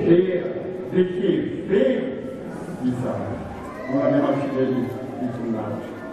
dera, dia hevero izany. Ho an'Andriamanitra irery ny voninahitra.